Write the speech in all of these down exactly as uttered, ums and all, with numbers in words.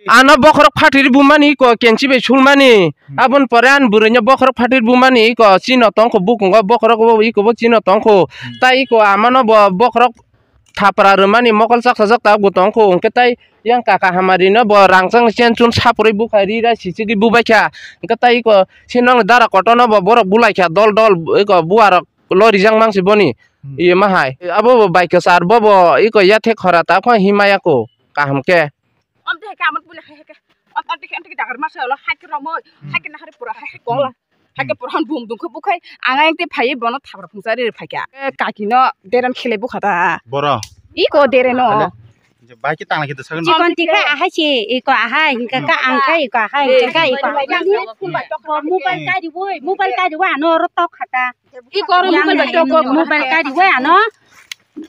Ano bokhorok phatiri bumani iko kenchi bai sulmani. Hmm. Aboni pore ani bwrwino bokhorok phatiri bumani iko chino tongkho, bukungo bokhorok bo iko bo chino tongkho. Hmm. Tai iko amano bo bokhorok thapra rwmani mokol chaksa jak tabuk tongkho. Hwnkhe tai yang kaka hamarino bo rangchak chen chun sapurwi bukhai ri rai sichigwi bubaikha. Hwnkhe tai iko sinong dara kotorno bo borok bulaikha dol dol iko buarok loi rijak mangsi boni. Hmm. Iye ma hai. Abo bo bai kwchar bo bo iko yathek khora ta kho himaya ko kaham khe. Om te ke amon pule hai ke. Om te ke, om te ke dagar masa lo hai ke romo, hai ke nahari pura hai ke kola. Hai ke pura bum dum ke bukhai ang ang te phai bono thabra phungsa re phai kya. Eh, kaki no deran khele bukha ta. Boro. Iko dere no. Bai ke tang ke sagun. Chikon tika ahai se, iko ahai, hingka ka ang ka iko ahai, hingka ka iko. Mobile kari woi, mobile kari woi ano oro tok khata. Iko oro mobile bai tok ko. Mobile kari woi ano.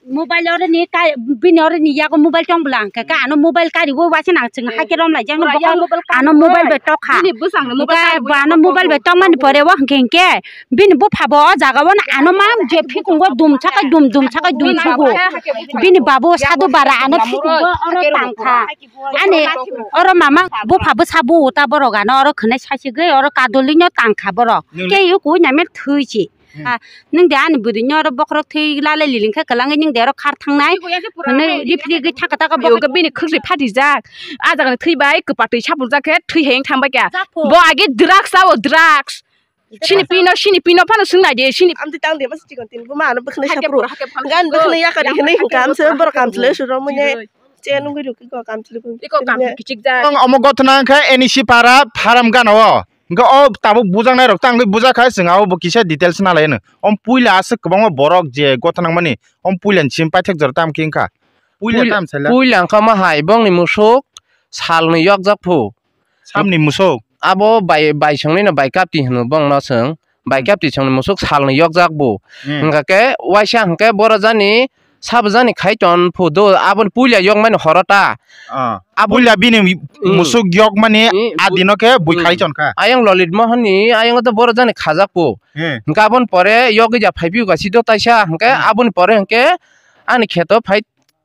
Mobile oro ni ka, bini oro ni yago mobile tong bwla hingka ka ano mobile kari woi waisa nang chwng hai ke rom lai jang no bokol ano mobile bai tok kha. Bini bwsang no mobile kari woi ano mobile bai tong mani pore wo hingke hingke. Bini bupha bo o jaga o ano ma je phikungo dum sakai dum dum sakai dum sugo. Bini babu sadu bara ano phikungo ono tangkha. Ani oro mama bupha bwsa bu uta borok ano oro khwnai sachigwi oro kadulino tangkha borok. Tei o koi naimani thwi se. Hmm. Ah, nwng de ani bwrwino oro bokhorok thwi lalai lilingkha kwlangwi nwng de oro khar thangnai. Hwnwi riphrigwi thaka thaka bokhorok. Bini khwkri phatijak. A jagani thwibai kwpatwi sapurjak khe thwi hayung thangbai kha. Bo age drugs sao, drugs. Sini pino, sini pino phano swng nai de, sini. Amtwi tang de, masa chikon tin, buma ano bwkhwnai sapro. Gan bwkhwnai yakari hwnwi hwnkha, amse borok kamchwlwi suro mune. Che nungwi rwkhe ko kamchwlwi. Iko kamchwlwi kichik jak. Ang omo gothona khe N E C para pharam gana o. Hwnkhe o tabuk bujaknai rok tangwi bujakha, chwng abo bo kisa details nalaino. Om puila aswk kwbangma borok je gothona nangmani, om puila ni sim paithak jora tam khe wngkha. Puila tam saila. Puila wngkha ma hai, bongni musuk salni yokjak phu. Samni musuk? Abo bai, bai songni no bai kapti hino bongno chwng. Bai kapti songni musuk salni yokjak bo. Hmm. Hwnkha khe waisa hwnkhe boro jani sabo jani khai ton phu do, aboni puila yokmani horo ta. Ah. Abo puila bini musuk yokmani adino khe bui khai ton kha. Ayang Lolit Mohon ni ayang to boro jani khajak phu. Hmm. Hwnkhe aboni pore yogwi ja phai phi kaisi do taisa hwnkhe aboni pore hwnkhe ani kheto phai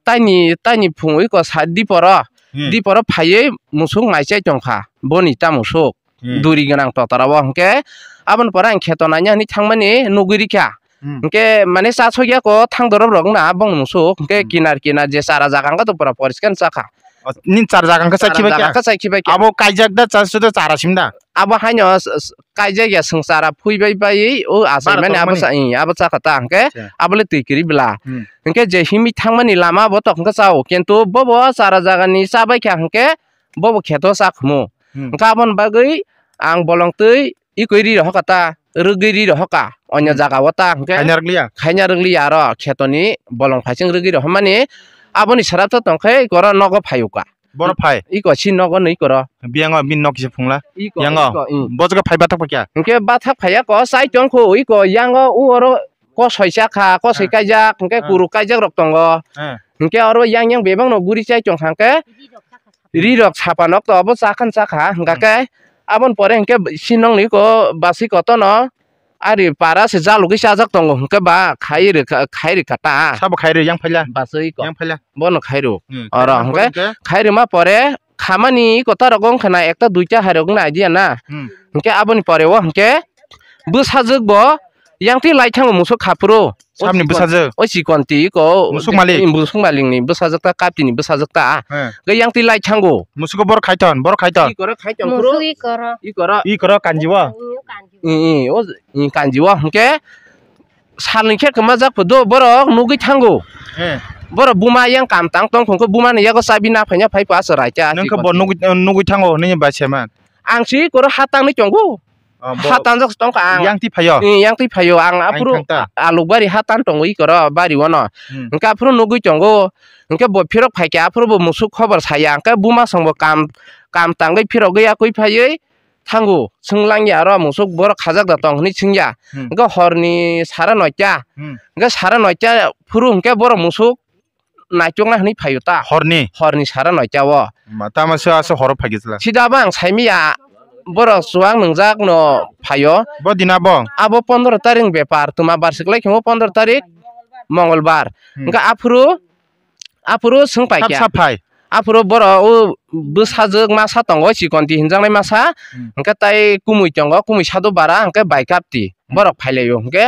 taini, taini phungwi ko sa diporo, diporo phaiwi musuk naichai tongkha, boni ta musuk, hmm, duri gwnang totara o hwnkhe, aboni pore ang kheto naina hwnwi thangmani nugwi rikha, hmm, hwnkhe mane cha sokya ko thang dorop rok wngna bongni musuk, hwnkhe, hmm, kinar kinar je chara jaga wngkha to pura poriskar chakha. O, nini chara jaga wngkha chara chai khibai kha? Jaga wngkha chai khibai kha. Abo kaijak da cha suda chara sim da? Abo haino s-, s-, kaijak ya, chwng chara phui bai bai o achai mani abo cha, abo cha kha ta hwnkhe abo le twi kwrwi bwla. Hmm. Hwnkhe je himwi thangmani lama bo tok hwnkhe chao, kintu bobo chara jagani cha bai kha hwnkhe bobo kheto cha khumu. Hmm. Hwnkhe aboni bagwi ang bolong twi ikoi ri rohor kha ta, rwgwi ri rohor kha, onyo jaga o ta hwnkhe khaina rwgliya? Khaina rwgliya aro khetoni bolong phaising rwgwi rohormani aboni sara to tongkhe ikoro nogo phai o kha. Boro phai? Iko si nogo nwi koro. Biyango bini nok kisa phungla? Iko, yango? Iko, mm. Bo jaga phai bathak phai kya? Hwnkhe bathak phaiya ko chai tongkho iko yango u oro kosoi chakha, kosoi kaijak, hwnkhe kuru kaijak rok tongo. Hwnkhe oro yang yang bebak no guri chai tongkha hwnkhe ri rok sapa nok to obo chakhan chakha hwnkha khe aboni pore hwnkhe si nokni ko basi kotono. Ari para se jalugwi chajak tongo hwnkhe ba khai rwkha, khai rwkha ta. Sabo khai rw yang phaila? Basui ko. Yang phaila. Bono khai rw. Hmm, oro khai hwnkhe hwnkhe? Khai rwma pore khamani kota rogo wngkha na ekta duita hai rok wngna idea na. Hmm. Hwnkhe aboni pore o hwnkhe bwsajwk bo yang twi lai thango musuk kha phuru. Samni bwsajwk? O chikon twi ko. Musuk malik? Musuk malik ni bwsajwk ta, kapti ni bwsajwk ta. He. Hwnkhe yang twi lai thango. Musugo borok khai ton, borok khai ton. Ikoro khai ton phuru. Musuk ikoro. Ikoro. Ikoro kanjiwo? Kanjiwo. I, i, o, i, kanjiwo hwnkhe salni khe kwmajak phudo borok nugwi thango. He. Borok buma yang kam tang tong khungkhe bumani yago chabi na phaina phai pha chwrai cha. Nwng khe bo nugwi, nugwi thango hwnwi bai se man. Ang si koro ha tangwi tongo. Oh, bo ha tangjak tongkha ang. Yang twi phaio? I, yang twi phaio. Ang aphuru thang ta? Alukbari ha tan tongo ikoro bari ono. Hmm. Hwnkhe aphuru nugwi tongo. Hwnkhe bo phirok phaikha aphuru bo musuk khobor saya. Hwnkhe buma songbo kam, kam tangwi phirogwi yakwi phaiwi thango, swnglang ya aro musuk borok khajak da tong hwnwi swngya. Hmm. Hwnkhe horni sara noita, hmm, hwnkhe sara noita phuru hwnkhe borok musuk naitukna hwnwi phaio ta. Horni? Horni sara noita o. Ma, tama se aswk horo phaikhe chwla? Sida bo ang saimanya borok chuwak nwngjak no phaio. Bo dina bo? Abo pondro tarik ni bepar, twma bar swk lai khe bo pondro tarik Mongolbar. Hmm. Hwnkhe aphuru, aphuru swng paikha. Sab sab phai? Aphuru borok o bwsajwk masa tongo, chikonti hinjaknai masa, Hmm. hwnkhe tai kumui tongo, kumui sado bara, hwnkhe bai kapti. Hmm. Borok phailaio, hwnkhe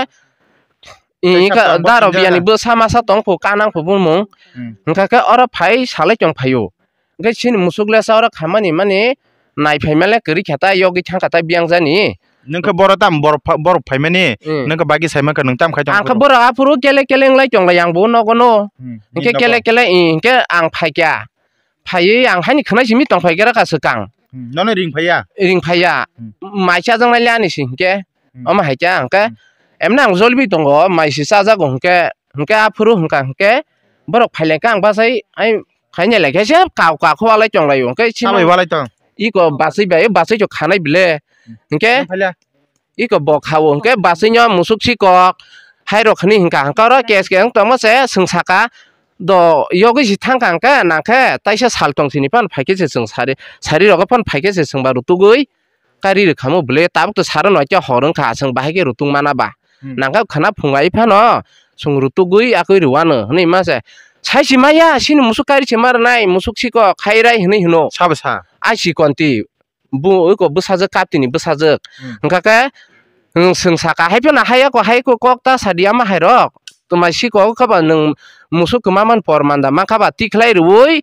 i-, Tei ingkha sabo daro tongjaga. Biyani bwsa masa tongphu, kanangphu bumung. Hmm. Hwnkha khe oro phai salai tongphaio. Hwnkhe chini musuk lesa oro khamani mani naiphai male kwrwi kha ta, yogwi thangkha ta biyang jani. Nwng khe boro tam borok pha-, borok phaimani, Hmm. nwng khe bagwi sai mankha nwng tam khai tong Ang khe phuru. Borok aphuru kele kele wnglai tonglai ang bo nogo no. Hmm. Hwnkhe Nini kele nogo. Kele, i, hwnkhe ang phaikha. Phaiwi ang haini khwnai simi tongphai khe rwkha swkang. Hmm. Nono ring phaiya? Ring phaiya. Hmm. Mai chajaknai le ani si hwnkhe. Hmm. Omo hai khe ang khe Hmm. emne ang jolbi tongo, mai si chajago hwnkhe, hwnkhe aphuru hwnkha hwnkhe borok phai lai khe ang bachai ai khaina lai khe se kau kakho walai tong lai o hwnkhe sino Tamoni walai tong? Iko bachai bai, bachai cho khanai bile. Hmm. Hwnkhe Nang phaila? Iko bo kha o hwnkhe bachai no musuk sikok hai rok hwnwi hwnkha hwnkhe oro kes kes wng tongma se swng saka do yogwi si thang kha hwnkhe nang khe taisa sal tong sini phano phai khe se chwng sari, sari rogo phano phai khe se chwng ba rutugwi kari rwkhamo bwle tabuk to saro noito hor wngkha chwng bahai khe rutung mana ba. Hmm. Nang khe khwna phungai phano chwng rutugwi akwi rwano hwnwi ma se. Sai si maya sini musuk kari se ma rwnai musuk siko khai rai hwnwi hwno. Sabo sa? Ai si konti. Bu iko bwsajwk kaptini bwsajwk. Hmm. Hwnkha khe, hmm, chwng saka hai phano hai eko hai eko kok ta sadi ama hai rok. Twmai siko khe ba nwng musuk kwma man por manda mankha ba tikhlai rwui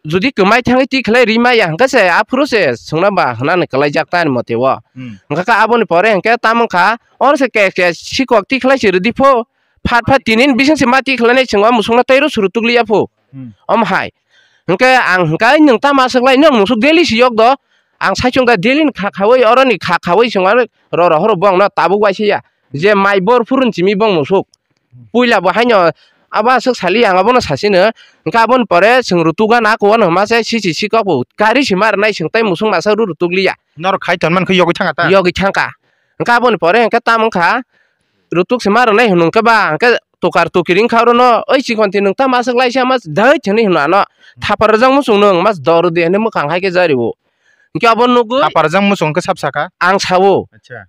jodi kwmai thangwi tikhlai ri maya hwnkhe se aphuru se chwngno ba hwnani kwlaijak ta ani mote o. Hmm. Hwnkha khe aboni pore hwnkhe tamo wngkha oro se ke ke sikok tikhlai se rwdi pho. Phat phat tinin bising se ma tikhlainai chwng o musukno tei rw suru tukliya pho. Hmm. Omo hai. Hwnkhe ang hwnkhe nwng tamo aswk lai nwng musuk daily si yok do. Ang sai chwng kha daily ni kha khaui oroni kha khaui chwng aro roro horo bongno tabuk waisa ya. Je mai bor phurun chimi bong musuk. Puila bo haino abo aswk sali ang abono sasino. Hwnkhe aboni pore chwng rutuk gana ako wano hwma se sisi sikok bo kari si ma rwnai chwng tei musuk masa rw rutuk liya. Norok khai tonman khe yogwi thangkha ta? Yogwi thangkha. Hwnkhe aboni pore hwnkhe tamo wngkha. Rutuk se ma rwnai hwnwi hwnkhe ba, hwnkhe tokar tokiri wngkha orono, "Oi chikonti nwng tamo aswk laisa mas dait," hwnwi hwno ano. Thapa rwjak muchung nwng mas dor di hwnwi mwkhang hai khe jari o. Hwnkhe abo nugwi Thapa rwjak muchung hwnkhe sap saka? Ang sao. Acha.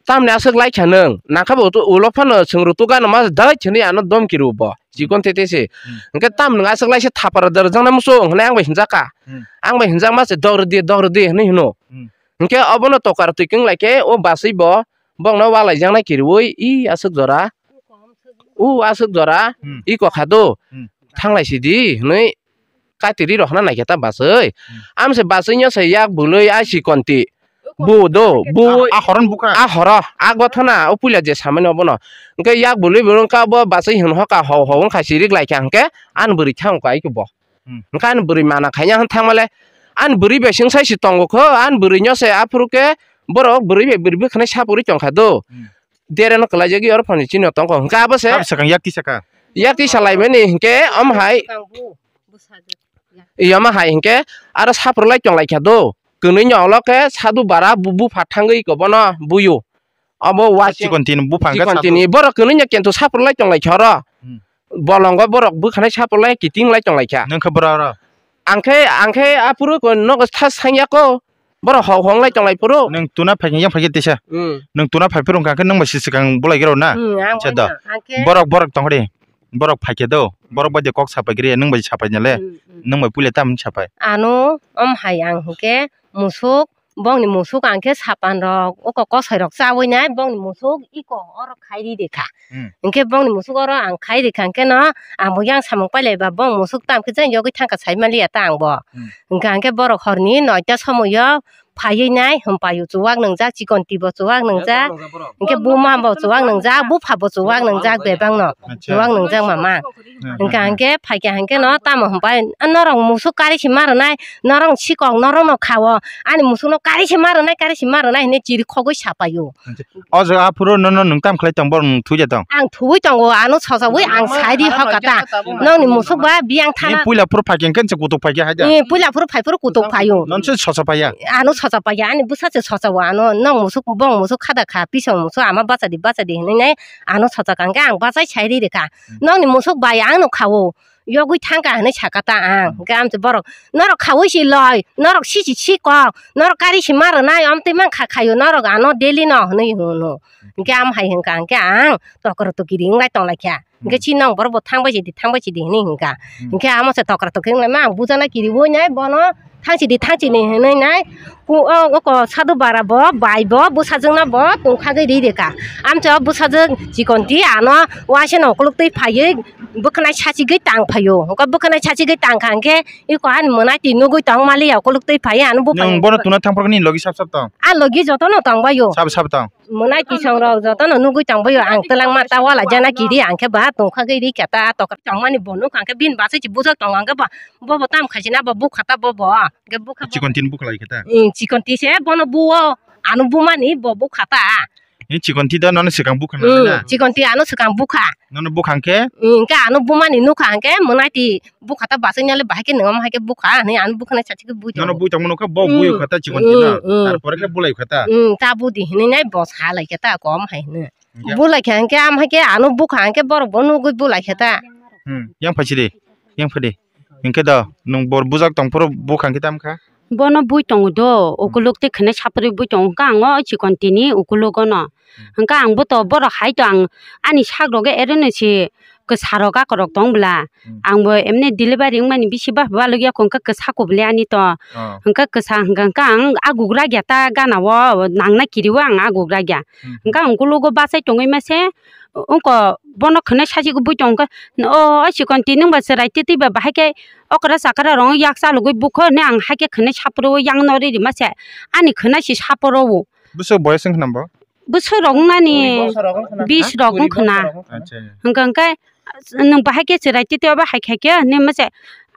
Tamni aswk laikha nwng? Nangkha bo ulo phano chwng rutuk gana mas dait hwnwi ano domki rw bo. Chikon tete se. Hmm. Hwnkhe tam nwng aswk laisa thapa rwjak rwjaknai muchung hwnwi ang bai hwnjakha. Hmm. Ang bai hwnjak mas dor di, dor di hwnwi hwno. Hmm. Hwnkhe obono tokar twi kwng lai khe o bachwi bo bongno walaijaknai kirwi i aswk jora. O aswk jora Hmm. i kokha do. Hmm. Thanglai sidi hwnwi kaitwi ri rohorna naikhe ta bachwi. Hmm. Amse bachwino se yak bwlwi a chikonti. Bu do, bu A, a horon bukha? A horo, a gothona, o puila je samani obono. Hwnkhe yak bwlwi bwlwi wngkha bo bachwi hwn hoka hau hau wngkha sirik laikha hwnkhe ani bwrwi thang kha ai khe bo. Hmm. Hwnkhe ani bwrwi mana khaina hwn thangmale. Ani bwrwi bai swng sai se tongo kho, ani bwrwino se aphuru khe borok bwrwi bai bwrwi bwkhanai sapurwi tongkha do. Hmm. Dereno kwlaijagwi oro phani chini tongkho. Hwnkhe abo se Abo swkang yak tisa kha? Yak tisa laimani hwnkhe omo hai. Swkang bu, bwsajwk yak. Iyo omo hai hwnkhe aro sapurlai tonglaikha do. Kwnwi ni olo khe sadu bara bu-, bupha thangwi iko bono buyu. Abo wa Chikonti ni buphang khe chikonti ni sadu. Borok kwnwi no kento sapor lai tong lai kha oro. Hmm. Bolongo borok bwkhanai sapor lai kiting lai tong lai kha. Nang khe bora oro? Ang khe, ang khe aphuru ko nogo tha sangya ko. Borok hok hong lai tong lai phuru. Nang tuna phai yang phai khe tisa. Hmm. Nang tuna phai phuru wngkha khe nang bai si swkang bulai khe rw na. Hmm, ang Acha bai da. Na, ang khe Borok, borok tong khe de. Borok phai khe do. Borok bai de kok sapai khe re, nang bai sapai na le. Hmm, hmm. Nang bai puila tam sapai. Ano om hai ang hwnkhe musuk bongni musuk ang khe sapan rok, oko kosoi rok chawi nai, bongni musuk iko oro khai ri de kha. Hmm. Hwnkhe bongni musuk oro ang khai ri kha, hwnkhe no ang bo yang samung pailai ba, bong musuk tam khe jang yogwi thang kha sai maliya ta ang bo. Hmm. Hwnkhe ang khe borok horni noita somoyo phaiwi nai, hwmpai o chuwak nwngjak, chikon twi bo chuwak nwngjak, hwnkhe buma bo chuwak nwngjak, bupha bo chuwak nwngjak, bebak no. Acha. Chuwak nwngjak mama. Hmm, hmm, hmm. Hwnkhe ang khe phai kha, hwnkhe no tamo hwmpai, "A norok musuk kari se ma rwnai, norok sikok norok no kha o, ani musuk no kari se ma rwnai, kari se ma rwnai," hinwi chiri khogwi sapai o. O jaga aphuru nono nwng tam khlai tong, borok nwng thwi de tong? Ang thwi tongo, ano sojawi ang sai di hokha ta. Nokni musuk ba biyang thana. Puila phuru phai khe, hwnkhe kutuk phai khe hai da? Eh, puila phuru phai phuru kutuk phai o. Nonse soja phai ya? Ano soja phai ya, ani bwsa se soja o, ano nok musuk, bong musuk khada kha, pisong musuk ama bacha di, bacha di hinwi nai, ano soja kha, hwnkhe ang bachai sai ri rikha. Hmm. Nokni musuk bai ang no kha o. yogwi thangkha hinwi sakha ta ang. Hmm. Hwnkhe amtwi borok, "Norok khaui si loi, norok sisi si kok, norok kari si ma rwnai, amtwi mang kha khaio norok ano daily no," hinwi hwno. Hwnkhe am hai hwnkha, hwnkhe ang tokro tokiri wnglai tonglaikha. Hwnkhe, hmm, chini nong borok bo thangbai sidi, thangbai sidi hinwi hwnkha. Hmm. Hwnkhe amo se tokra tokri wnglaima ang bujana kiriwi nai bono thangchidi, thangchidi hinwi nai. Ku-, o, oko sadu bara bo, bai bo, bwsajwkno bo tongkhagwi ri rikha. Amtwi o bwsajwk chikonti ano waisano ukuluk twi phaiwi bwkhwnai sachigwi tang phaio. Hwnkhe bwkhwnai sachigwi tangkha hwnkhe iko ani mwnaitwi nugwi tong maliya ukuluk twi phaiwi ano buphang. Nwng bono tuna thangphuru nini logi sap sap tong? A logi jotono tongbaio. Sab sab tong? Mwnai tisong rok jotono nugwi tongbaio, ang twlangma ta wala jana kiri, ang khe ba tongkhagwi ri khe ta tokra tongmani bo nukha, ang khe bini bachai se bujak tongo, ang khe ba bo bo tam khaisina bo bukha ta bo bo, ang khe bukha bo. Chikon tin bukha lai khe ta? Hmm, chikon ti se bono buo, ano bumani bo bukha ta. Ni chikon ti da nono swkang bukha na? Hmm, na? Chikon ti ano swkang bukha. Nono bukha ang khe? Hmm, ang khe ano bumani nukha, ang khe mwnai ti bukha ta bachai nai le bahai khe nwng omo hai khe bukha hinwi ano bukha nai sachigwi bui tongo. Nono bui tongma nukha bo bui kha ta chikon ti no. Hmm, hmm. Tarpore khe bulai kha ta. Hmm, ta budi hinwi nai bo sa lai kha ta kom hai hinwi. Hwnkhe? Bulai kha hwnkhe am hai khe ano bukha hwnkhe borok bo nugwi bulai kha ta. Hmm, yang phai sidi, yang phai di. Hwnkhe do nwng bor bujak tong phuru bukha hwnkhe tam kha? Bono bui tongo do, hmm, ukuluk tei khwnai sapri bui tongo hwnkhe ang o chikon tini ukulogo no. Hmm. Hwnkhe ang bo to borok hai to ang ani sak rogo ere no se kwsa rok akorok tong bwla. Hmm. Ang bo emne delivery wngmani bisi ba balukya kho hwnkhe kwsa kubli ani to. Oh. Hwnkhe kwsa hwnkhe hwnkhe ang agugra gya ta gana o nang na kiri o ang agugra gya. Hmm. Hwnkhe ang ukulogo bachai tongwi ma se wngko bono khwnai sachigwi bui tong khe, o chikon tini wngba chwrai twi twi ba bahai khe okra chakra rok yak chalogwi bukho hinwi ang hai khe khwnai sapri o yang no ri ri ma se ani khwnai si sapro o. Bwswk boyes wngkha na bo? Bwswk rok wngnani bis rok wngkha na. Acha. Hwnkha hwnkhe nwng bahai khe chwrai twi twi obo hai khai khe hinwi ma se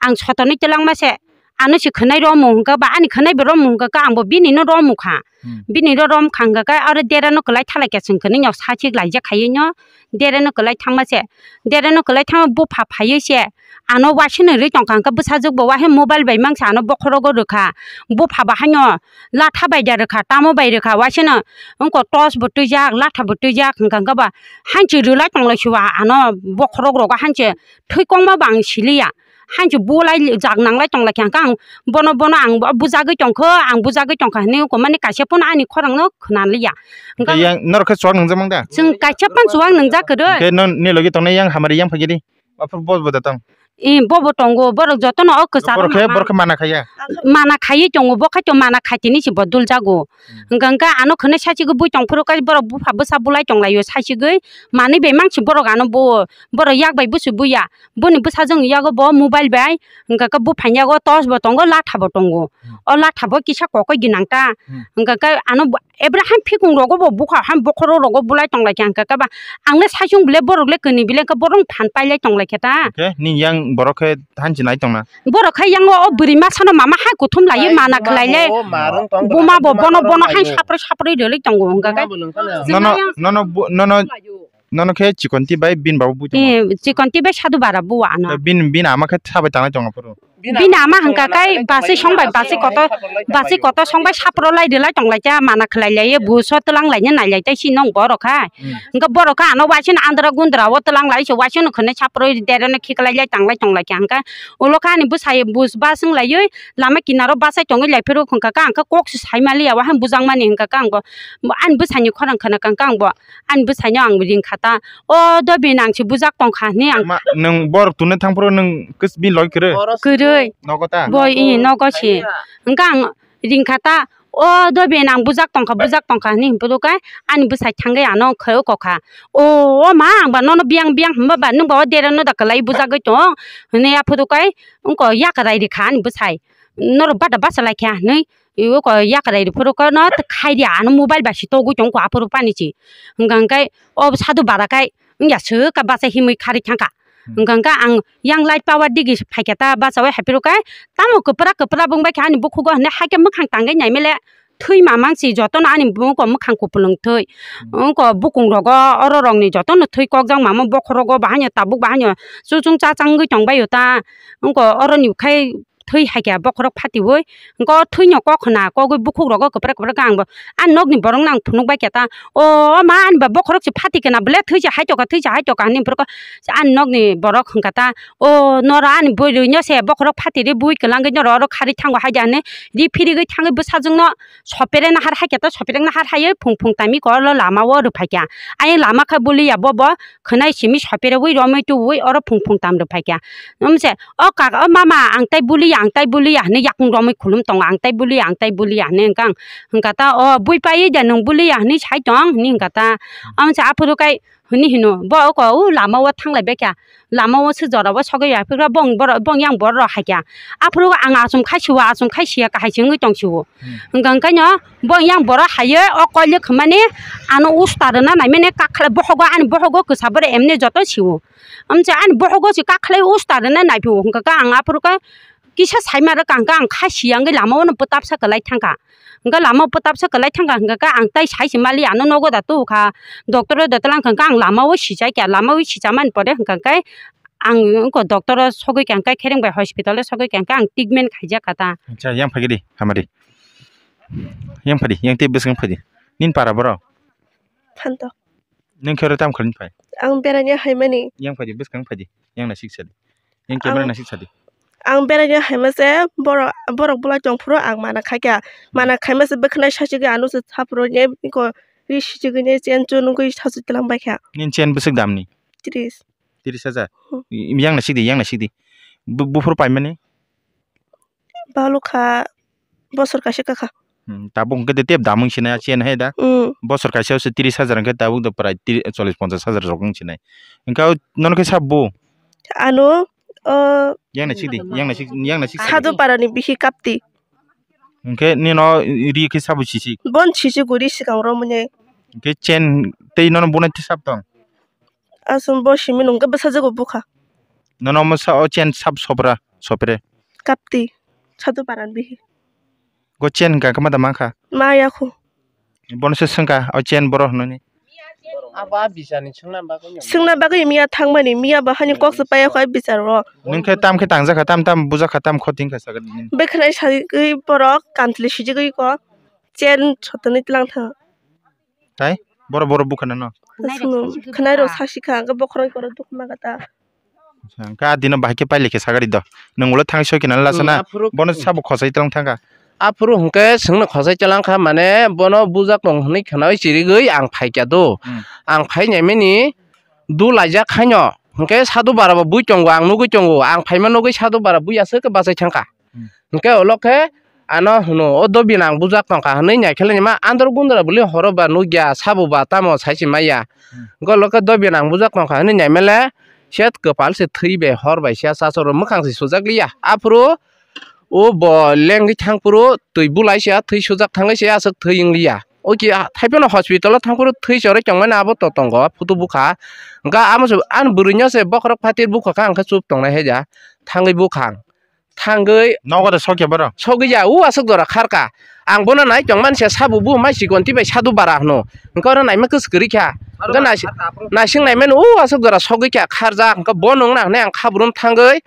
ang sotonwi twlang ma se ano se khwnai romu hwnkha ba ani khwnai bo romu hwnkha khe ang bo bini no romu kha. Hmm. Bini ro rom kha hwnkha khe aro dera no kwlai thalai khe chwng khwnwi no sachik laijak khai no dera no kwlai thangma se dera no kwlai thangma bupha phaiwi se. Ano waisano rwi tongkha hwnkhe bwsajwk bo waisano mobile bai mangsa ano bokhorogo rwkha. Bupha bo haino latha bai da rwkha, tamo bai rwkha, waisano wngkha torch bo twijak, latha bo twijak, hwnkha hwnkhe ba hanchi rwlai tonglai siwa ano bokhorok rogo hanchi thwi kongma bo ang siliya. Hanchi bulai jak nanglai tonglai kha hwnkhe ang bono, bono ang bujagwi tongkho, ang bujagwi tongkha hinwi wngkha mani kaisa phano ani khorang no khwnaliya. Hwnkhe yang norok khe chuwak nwngjak mang da? Chwng kaisa phano chuwak nwngjak kwrwi. Hwnkhe nini logi tongnai yang hamari yang phai di. Aphuru bo bo da tong. Eh, bo bo tongo, borok jotono o kwcharo borok khe, mana. Borok khe mana khaiya. Mana khaiwi tongo, bo khai to mana khaitini se bo dul jago. Hmm. Hwnkha hwnkha ano khwnwi sachigwi bui tong phuru khe borok bupha bwsa bulai tong laio sachigwi. Manwi bai mangsi borok ano bo, borok yak bai busu buya. Boni bwsajwk yago bo mobile bai, hwnkha khe buphang yago torch bo tongo, latha bo tongo. Hmm. O latha bo kisa kokoi gwnang ta. Hmm. Hwnkha khe ano bo, Abraham phikung rogo bo bukha ham bokhorok rogo bulai tong lai kha hwnkha khe ba ang le saichung bile borok le kwnwi bile hwnkha borok phan pai lai tong lai kha ta. Hwnkhe nini yang borok khe thanchi nai tong na? Borok khe yang o bwrwi masa no mama hai kuthum lai mana khlai le. Buma bo bono bono hai sapre sapre rwlai tongo hwnkha khe. Nono, nono, nono Nono khe Chikonti bai bini babo bui tongo? Eh, Chikonti bai Sadhu Bara bua ano. Eh, bini, bini ama khe sabai tangnai tongo phuru? Bini ama hwnkha khe basi songbai, basi koto, basi koto songbai sapro lai rwlai tong lai kha, mana khlai lai, buso twlang lai nai lai tai si nong borok kha. Hmm. Hwnkha borok kha ano waisano andra gundra o twlang lai se waisano khwnwi sapro dera no khiklai lai tanglai tong lai kha hwnkha. Ulo kha ani bwsai bus bus wng laiwi lama kinaro bachai tongwi lai phuru hwnkha khe ang khe kok se sai maliya, wahai bujak mani hwnkha khe ang bo ani bwsai ni khorang khna kha hwnkha ang bo. Ani bwsaino ang ring kha ta, "O dobi nang se bujak tong kha," hwnwi ang. Ma, nwng borok tuni thang phuru nwng kis-, bini logi kwrwi? Kwrwi. Nogo ta? Boi, i, nogo se. Hwnkhe ang ring kha ta, "O dobi nang bujak tong kha, bujak tong kha," hwnwi hwn phuru khe ani bwsai thangwi ano khe oko kha. "O, o ma, ang ba nono biyang biyang hwnba ba, nwng ba o dera no da kwlai bujagwi tong," hwnwi aphuru khe wngko yakrai rikha ani bwsai. "Norok bada basa lai kha," hwnwi. Ibo ko yakrai rw phuru kono khai dia ano mobile bai si togwi tong kho aphuru pani si. Hwnkha hwnkhe o Sadhu Bara khai wngya swk ka bachai himwi kharwi thang kha. Hmm. Hwnkha hwnkhe ang yang light power digi phai kha ta bachaui hai phuru khai tamo kwpra kwpra bung bai kha ani bukhugo hwnwi hai khe mwkhang tangwi nai mele thwi mamang si jotono ani buko mwkhang kupulung thwi. Hmm. Wngko bukung rogo oro rokni jotono thwi kokjak mamo bokhorogo bahaino tabuk bahaino chuchung chachangwi tong baio ta wngko oroni khai thwi hai khe bokhorok phatiwi, hwnkhe o thwino kok khna kogwi bukhuk rogo kwpra kwpra khe ang bo ani nokni borokno ang phunuk bai khe ta, "O ma, ani ba bokhorok se phati khe na bwle, thwi se hai tokha, thwi se hai tokha," hinwi borok ani nokni borok hwnkha ta, "O noro ani bwrwino se bokhorok phati ri bui kwlangwi noro oro kharwi thango hai di," hinwi ri phirigwi thangwi bwsajwkno sopere nahar hai khe ta, sopere nahar hai phung phung taimi kolo lama o rwphai kha. Ayang lama khe bwlwi ya bo bo khwnai simi sopere wi romwi tuwi oro phung phung tam rwphai kha. Umse, "O kaka, o mama, ang tai bwlwi ya, ang tai bwlwi ya," hinwi yakung romwi khulum tongo, "Ang tai bwlwi ya, ang tai bwlwi ya," hinwi hwnkha ang, hwnkha ta, "O bui paiwi da nwng bwlwi ya," hinwi sai tong, hinwi hwnkha ta. Umse aphuru kai hwnwi hino, bo oko o lama o thanglai bai kha, lama o se jora o sogwi ya phikra bong borok, bong yang borok rok hai kha. Aphuru ang achum khai siwo, achum khai siya kahai se wngwi tong siwo. Hmm. Hwnkha hwnkhe no bo yang borok hai o koilwk hwnmani ano usta rwna naimani kakhlai bohogo, ani bohogo kwsa borok emni joto siwo. Amcha ani bohogo se kakhlai usta rwna naiphio hwnkha khe ang aphuru khe kisa saima rwkha hwnkha ang khai siya wngwi lama o no bwtapsa kwlai thangkha. Hwnkhe lama o bwtapsa kwlai thangkha hwnkha khe ang tai sai se mali ano nogo da tubukha. Doctor o da twlang kha hwnkha ang lama o sijai kha, lama o sichamani pore hwnkha khe ang wngkha doctor o sogwi kha hwnkha khereng bai hospital o sogwi kha hwnkha ang treatment khaijak kha ta. Acha, yang phagidi, hamari. Yang phadi, yang tei bwskang phadi. Nin para boro? Phanto. Nung khe oro tamo khlai phai? Ang beraina haimani. Yang phadi, bwskang phadi. Yang nasik sadi. Yang camera Ang nasik sadi. Ang beraina haima se borok, borok bulai tong phuru ang mana khaikha. Mana khaima se bwkhnai sachigwi ano se saphuru ne ko ri sichigwi ne chen chun nungwi sasu tlang bai kha. Nin chen bwswk damni? Tris. Tris hajar. Hmm. I-, yang nasik di, yang nasik di. Bu-, buphuru paimani? Balukha bosor kaisa kakha. Hmm, tabuk hwnkhe de tep damung sinai, chen hai da. Hmm. Bosor kaisa se tris hajar hwnkhe tabuk de prai tri-, chollish ponchash hajar rok wng sinai. Hwnkhe o nono khe sabo? Ano, o, yang na sidi, yang na sik, yang na sik. Sadu parani bihi kapti. Hwnkhe nino ri khe sabo sisi? Bon sisi guri sikang romune. Hwnkhe chen tei nono bunai tei sab tong? Aswng bo simi nungkhe bwsajwk bo bukha. Nono omo sa o chen sab sopra, sopre. Kapti, sadu paran bihi. Go chen hwnkha khe ma da mankha? Ma yakho. Bono se swngkha o chen boro hwnwi. Abo a bichar ni swngna bagwi no. Swngna bagwi miya thangmani, miya bo hani kok se paya kho a bichar o. Nung khe tam khe tangjakha, tam tam bujakha, tam kho tingkha sakha nini. Bwkhanai sagwi borok kantli sijigwi kho chen sotoni tlang tha. Tai? Boro boro bukha nano? Khwnai rok sasikha, hwnkhe bokhorok borok dukhu ma kata. Hwnkhe a dino bahai khe pailai khe sagari do. Nwng ulo thang soi khe nang lasa na? Hmm, aphuru bono sabo khosai tlang thangkha. Aphuru hwnkhe swngno khosai tlang kha, mane bono bujak tong hwnwi khwnawi chirigwi ang phaikha do. Hmm. Ang phai naimani dulaijak khaino. Hwnkhe sadu bara bo bui tongo, ang nugwi tongo. Ang phaima nugwi sadu bara bui aswk khe bachai thangkha. Hmm. Hwnkhe ulo khe ano hwno, "O dobi nang bujak tongkha," hwnwi naikhelaini ma andro gundra bwlwi horo ba nukya, sabo ba tamo sai se maya. Hmm. Hwnkhe ulo khe dobi nang bujak tongkha hwnwi naimale, siyat kwpal se thwi bai hor bai siya chachoro mwkhang se sujak liya. Aphuru o bo lengwi thang phuru twi bulai siya, thwi sujak thangwi siya, aswk thwi wng liya. O ki a, thaiphano hospital o thang phuru thwi chorwi tongmani abo to tongo, photo bukha. Hwnkhe amo se ani bwrwino se bokhorok phatir bukha kha, hwnkhe chup tongnai hai ja. Thangwi bukhang. Thangwi nogo de sokya borok? Sogwi ya, u aswk jora kharka. Ang bono nai tong manse sabo bu mai sikon tibai sadu bara hwno. Hwnkhe oro naima kwswk kwrwi kha. Hwnkhe nai-, naising naimani u aswk jora sogwi kha kharjak. Hwnkhe bo nung na hwnwi ang khabrun thangwi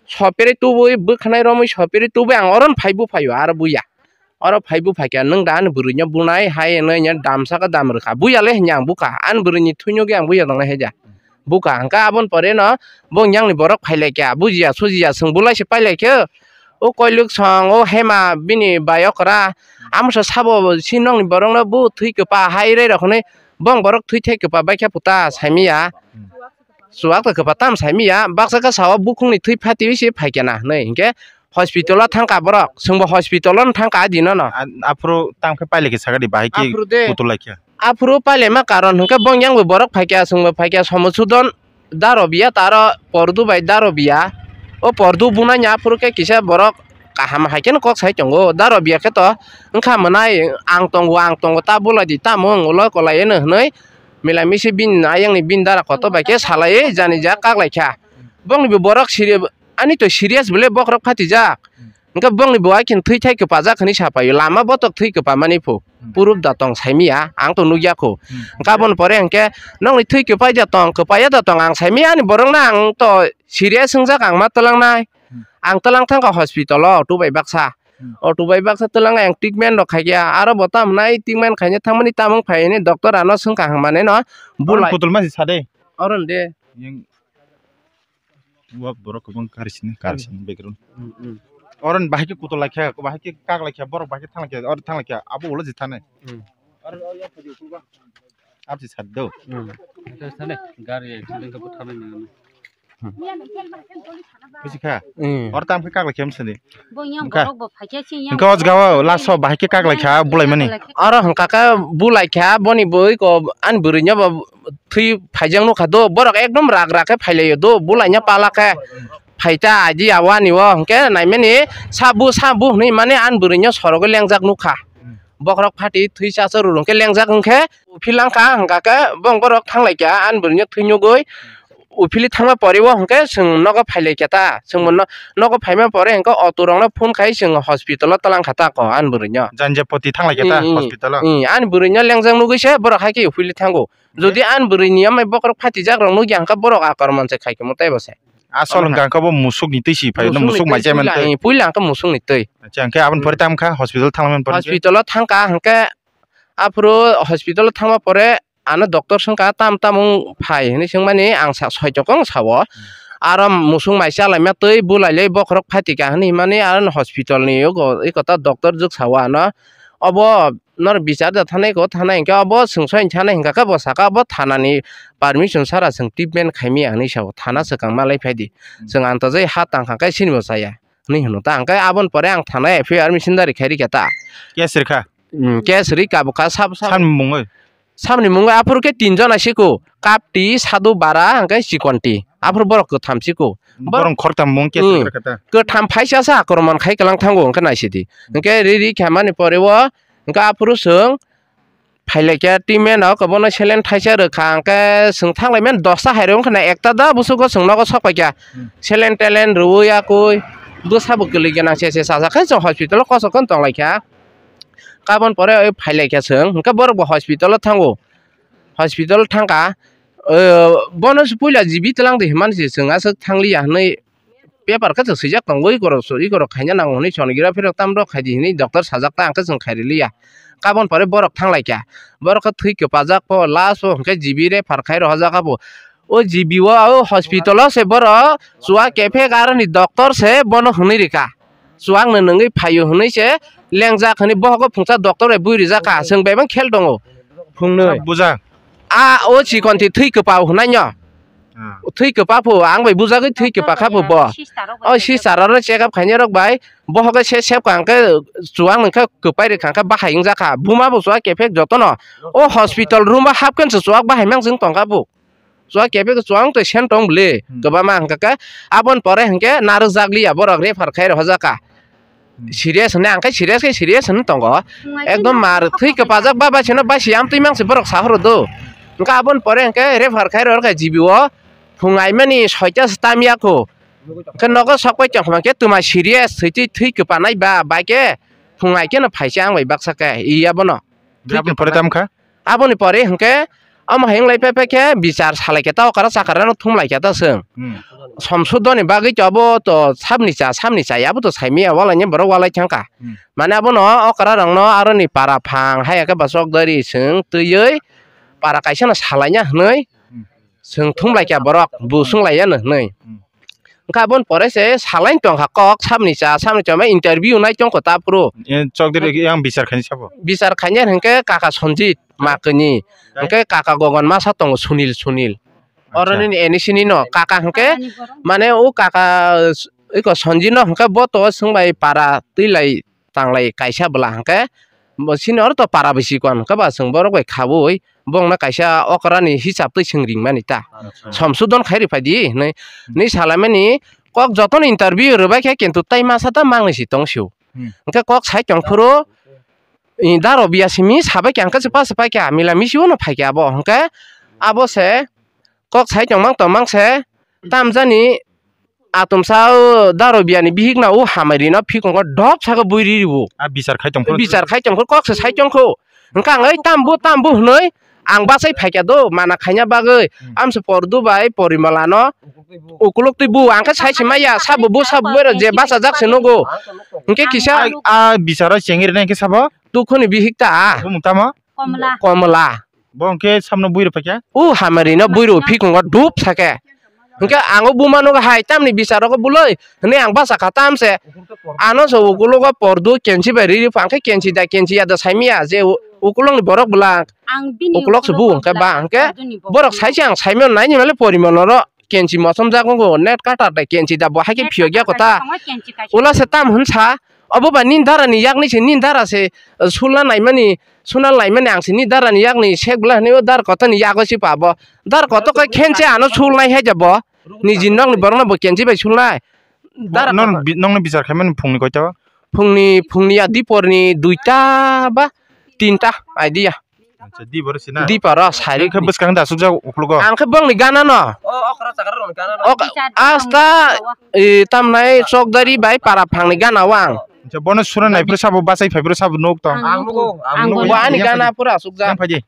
sopere tubui bwkhanai romwi sopere tubui ang oro phai bu phaio aro buya. Oro phai bu phaikha, nwng da ani bwrwino bunai hai hwnwi damsa khe dam rwkha. Buya le hwnwi ang bukha. Ani bwrwini thwinogwi ang buya tongnai hai ja. Bukha hwnkhe aboni pore no bo yang ni borok phailaikha. Bujiya sujiya swng bulai se pailaikhe. O koilwk song, o hema bini bai okra. Amsa sabo si nokni borokno bo thwi kwpa hai rei rok hwnwi bong borok thwi thai kwpa baikha puta saimiya. Chuwak to kwpa tam saimiya. Baksa khe sao bukhungni thwi phatiwi se phaikha na hwnwi. Hinkhe hospital o thangkha borok, chwngbo hospital o thangkha a dino no. A-, aphuru tamo khe pailai khe sakadi bahai khe aphuru de kutulai khe. Aphuru pailaima karon hwnkhe bong yang bo borok phaikha, chwngbo phaikha, Somo Sudon daro biya taro Pordu bai daro biya. O Pordu bunai ni aphuru khe kisa borok kaham hai kheno kok sai tongo. Daro biya khe to wngkha mwnai ang tongo, ang tongo ta bulai di tamo wng ulo kolai eno hwnwi mila misi bini ayang ni bini dara kotor bai khe salai jani ja kak lai kha. Bong ni bo borok siri Ani to serious bole bokhorok phatijak. Hmm. Hwnkhe bongni bo ai khe thwi thai kwpajak hwnwi sa paio. Lama botok thwi kwpamani phu. Hmm. Purub da tong saimiya, ang to nukya kho. Hmm. Hwnkhe aboni pore hwnkhe nokni thwi kwpai da tong, kwpaiya da tong ang saimiya ani borokno ang to serious wngjak ang ma twlangnai. Hmm. Ang twlang thangkha hospital o, auto bai baksa. Hmm. Auto bai baksa twlang ang treatment rok khaikha. Aro bo tamo nai treatment khaina thangmani tamung phaini doctor ano swngkha hwnmani no. Oro bulai. Kutulma si sade. Oron de. Yang wa borok kwbang kari sini, kari sini background. Hmm, hmm. Oron bahai khe kutul laikha, bahai khe kak laikha, borok bahai khe thang laikha, oro thang laikha, abo ulo je thane. Hmm. Abo je sat do. Hmm. Thane, gari accident khe butharnai nang. Hmm. Busikha? Hmm. Oro tam khe kak laikha msani. Bo yang borok bo phaikhe si yang. Hwnkhe o jaga o last o bahai khe kak laikha, bulai mani. Oro hwnkha khe bulai kha, boni bui ko ani bwrwi no bo thwi phaijak nukha do, borok ekdom rak rak khe phailaio do, bulaina pala khe phaita aidi awani o, hwnkhe naimani sabu sabu hwnwi mani ani bwrwino sorogwi lengjak nukha. Bokhorok phati thwi chacha rwrwng khe lengjak hwnkhe uphil langkha, hwnkha khe bong borok thanglaikha ani bwrwino thwi nugwi uphili thangma poriwo hwnkhe chwng nogo phailaikha ta, chwng nogo phaima pore hwnkhe auto rokno phone khai chwng hospital o twlangkha ta ko ani bwrwino. Janjapati thanglaikha ta. Hmm, hmm. Hospital o. Hmm, ani bwrwino lengjak nugwi se borok hai khe uphili thango. Jodi ani bwrwini amai bokhorok phatijak rok nukya hwnkhe borok akormon se khai khe mwtai bo se. Asol hwnkha hwnkhe bo musuk ni twi si phai, musuk ni musuk twi mai chai man puila, twi. Eh, puila hwnkhe musuk ni twi. Acha, hwnkhe aboni pore tam kha hospital thangmani pore. Hospital o thangkha hwnkhe aphuru hospital o thangma pore ano doctor swngkha tam tamung phai hinwi swngmani ang sa soi tokong sao. Hmm. Aro musuk mai chalaima twi bulai lai bokhorok phatika hinwi himani aro hospital ni eko ta doctor jwk sao ano. Obo nor bichar da thanai ko thanai hwnkhe obo chwng soi thanai hwnkha khe bo saka bo thana ni permission sara chwng treatment khaimaya hinwi sao, thana swkang malai phai di. Hmm. Chwng antajai ha tang kha khe sini bo chaya hinwi hwno ta, hwnkhe aboni pore ang thana F I R missionary khai rikha ta. Case rikha? Hmm, case ri kabo kha sab sab. Samni mungwi? Samni mungwi aphuru khe tin jona siko, Kapti, Sadu Bara, hwnkhe Chikonti. Aphuru borok kwtham siko. Borok khoroktham mung case rikha ta. Hmm. Kwtham phaisa sa akromon khai kwlang thango hwnkhe naisidi. Hwnkhe ri ri kha mani pore o Hwnkhe aphuru chwng phailaikha, team mano kwbangno seleng thaisa rwkha, hwnkhe chwng thanglaimani dosta hai rw wngkha na, ekta da busugo chwng nogo sok paikha. Hmm. Seleng teleng rwui yakui bwsabo kwlwi gwnang se se chajak khe chwng hospital o kosok khe tonglaikha. Kabon pore oi phailaikha chwng, hwnkhe borok bo hospital o thango, hospital thangkha, o, bono se puila G B twlang de hinmani se chwng aswk thangliya hinwi paper khe chwng swijak tongo, ikorok, ikorok khaina nango hwnwi sonography rok tam rok khaidi hwnwi doctor sajak ta, ang khe chwng khairiliya. Kabon pore borok thanglaikha, borok khe thwi kwpajak po, last o hwnkhe G B refer khai rohorjak abo. O G B o, o hospital o se borok chuwa kephek aroni doctor se bono hwnwi rikha. Chuwakno nungwi phaio hwnwi se lengjak hwnwi bohogo phungsa doctor bai bui rijak kha, chwng bebak khel tongo phungnwi. Bujak. A o Chikonti thwi kwpa hwnai no. Ah. Thwi kwpa phu, ang bai bujagwi thwi kwpa kha phu bo. O sister rok no check up khainai rok bai, bohogo se sep kha hwnkhe chuwak nungkha kwpai rikha hwnkhe bahai wngjak kha. Buma bo chuwak kephek jotono. O hospital room o hapkhe se chuwak bahai mang jeng tongkha bo. Chuwak kephek chuwak tei sen tong bwle. Hmm. Kwbangma hwnkha khe aboni pore hwnkhe narwkjak liya borok refer khai rohorjak kha. Hmm. Serious hwnwi ang khe serious khe serious hwnwi tongo. Ekdom mar thwi kwpajak ba bai seno bai se amtwi mang se borok sahoro do. Hwnkhe aboni pore hwnkhe refer khai rohor kha G B o phung aimani soita se tam ya kho. Hwnkhe nogo sok pai tong kha hwnkhe twma serious thwi twi thwi kwpanai ba bai khe phung ai kheno phaisa ang bai baksa khe iya bono. Aboni pore tam kha? Aboni pore hwnkhe omo hai wng lai phai phai khe bichar salai khe ta okra chakra no thum lai khe ta chwng. Hmm. Somsudoni bagwi to abo to sabni cha, sabni cha, abo to saimaya walai ni borok walai thang kha. Hmm. Mane abono okra rok no aroni para phang haya khe bachok dari chwng twiwi para kaisa no salai ya hwnwi Hmm. chwng thum lai kha borok bu swng lai ya no hwnwi. Hmm. Hwnkhe aboni pore se salai tong kha kok, sabni cha, sabni cha ma interview nai tong kho ta phuru. E, chokdiri yang bichar khaini sabo? Bichar khaini hwnkhe kaka Sanjit Makani, hwnkhe kaka Gogon masa tongo Sunil, Sunil. Acha. Oro nini N E C ni no kaka hwnkhe mane o kaka iko Sanjit no hwnkhe bo to swng bai para twi lai tanglai kaisa bwla hwnkhe bo sini oro to para bisi kon hwnkhe ba chwng borok bai khabui bongno kaisa okra ni hisab twi chwng ringmani ta. Acha. Somsudon khai rwphai di hinwi. Hmm. Ni salaimani kok jotono interview rwbai khe kintu tai masa ta mangni si tong sio. Hmm. Hwnkhe kok sai tong phuru, i, daro biya simi sabai khe hwnkhe chwpa chwpai khe mila misi uno phai khe abo hwnkhe abo se kok sai tongmang tongmang se tamjani atomsa o daro biyani bihik na o hamari no phikong o dop saka bui ri ribo. A bichar khai tong phuru. Bichar khai tong phuru kok se sai tong kho. Hwnkhe ang oi tambo tambo hwnwi Ang bachai phaikha do, mana khaina bagwi. Hmm. Amse Pordu bai Porimala no ukuluk twi bu. Ang khe sai se maya, sabo bu, sabo bu ro je bachajak se nugo. Hwnkhe kisa a, a bicharo chengri nai khe sabo? Tukhuni bihik ta. Bumung tamo? Komla. Komla. Bo hwnkhe samno bui rw phaikha? U hamari no bui rw phikungo dup sake. Hwnkhe ang o buma nugo hai tamni bicharo khe buloi hwnwi ang bachakha tamse. Ano se ukulogo Pordu kenchi bai riri phang khe kenchi da kenchi ya da saimaya je u-, ukulokni borok bwla Ang bini ukulok se bu ukulok hwnkhe ba hwnkhe Porduni bo borok bini. Saise ang saimano naini male Porimalo ro kenchi mosom jak wngo net katar da kenchi da bo hai khe phiyok ya kota. Ula se tam hwnsa obo ba nini dara ni yakni se nini dara se sulna naimani suna laimani ang se nini dara ni yakni sek bwla hwnwi o dar kota ni yago se pa bo dar kota khe khenche ano sulnai hai ja bo. Niji nokni borokno bo kenchi bai sulnai. Dara nong kok- bi-, nongni bichar khaimani phungni koito? Phungni, phungni ya diporni duita ba tinta idea. Acha, di boro sina? Diporo sari. Khe bwskang da sukjak uklugo? Ang khe bongni gana no. O, okra chakra rokni gana no. Ok, asta, e, tamnai chokdari bai para phangni gana o ang. Acha, bono sura nai phuru sabo bachai phai phuru sabo nuk tong. Ang nugo, ang nugo. Bo ani gana pura sukjak. Yang phaidi.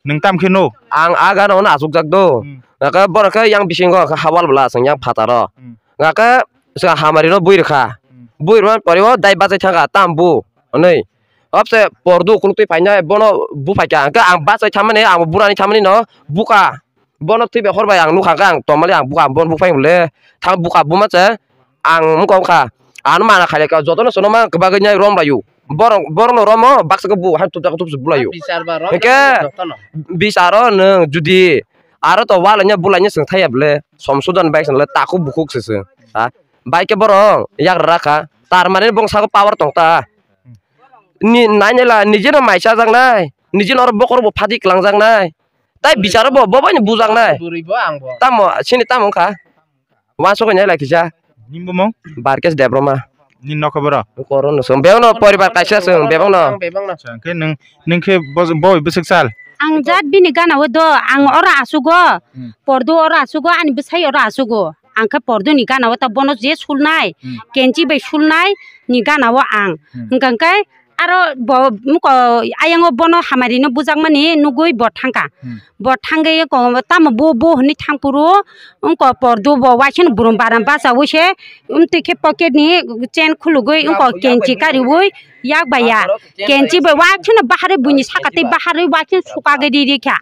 Nwng tam khe no? Ang a gana ono achukjak do. Hmm. Naka borok khe yang bisingo khe hawal bwla chwng yang phataro. Hmm. Naka swnga hamari no bui rwkha. Hmm. Bui rwmani pore o dai bachai thangkha tam bu. Hwnwi. Obse Pordu ukuluk twi phainai bono bu phaikha. Hwnkhe ang bachai thammani ang burani thammani no bukha. Bono twi bai hor bai ang nukha khe ang tongmani ang bukha bono buk phai le. Thang bukha buma che. Ang wngkha wngkha. Ano mana khailai kha, jotono sono ma kwbagwi nai rom laio. Borok, borokno romo baksa khe bu hai tupjak tupjak bulaio. Bichar ba rom hwnkhe jotono. Bicharo nwng judi aro to walaina bulaina chwng thaiya bwle, somsudon bai chwng le takhuk bukhuk se chwng. Ha? Bai khe borok yagra rakha. Tar mani bong sago power tong ta. Ni nainela nijeno mai chajaknai, nijeno oro bokhorok bo phati kwlangjaknai. Tai bicharo bo, bo bai bujaknai. Bwrwi bo ang bo. Tamo, sini tamo wngkha. Wansukgwi nai lai kisa. Nini bumung? Barkesh Debbarma. Nini nokha boro? Koro no song. Bebak no poribar kaisa song, bebak no. Bebak no. Acha, hwnkhe nwng, nwng khe bo, bo bwswk sal? Ang jat bini gana o do, ang oro asugo. Hmm. Pordu oro asugo, ani bwsai oro asugo. Ang khe Pordu ni gana o ta bono je sulnai, hmm, kenchi bai sulnai ni gana o ang. Hmm. Hwnkha hwnkhe aro bo muko ayang o bono hamari no bujakmani nugui bo thangkha. Hmm. Bo thangwi ko tamo bo bo hwnwi thangphuru wngko Pordu bo waisano burum baram bachaui se wngtwi khe pocket ni chain khulugui wngko kenchi kariui yak bai ya. Kenchi bai waisano baharwi buini saka tei baharwi waisano sukagwi ri ri kha.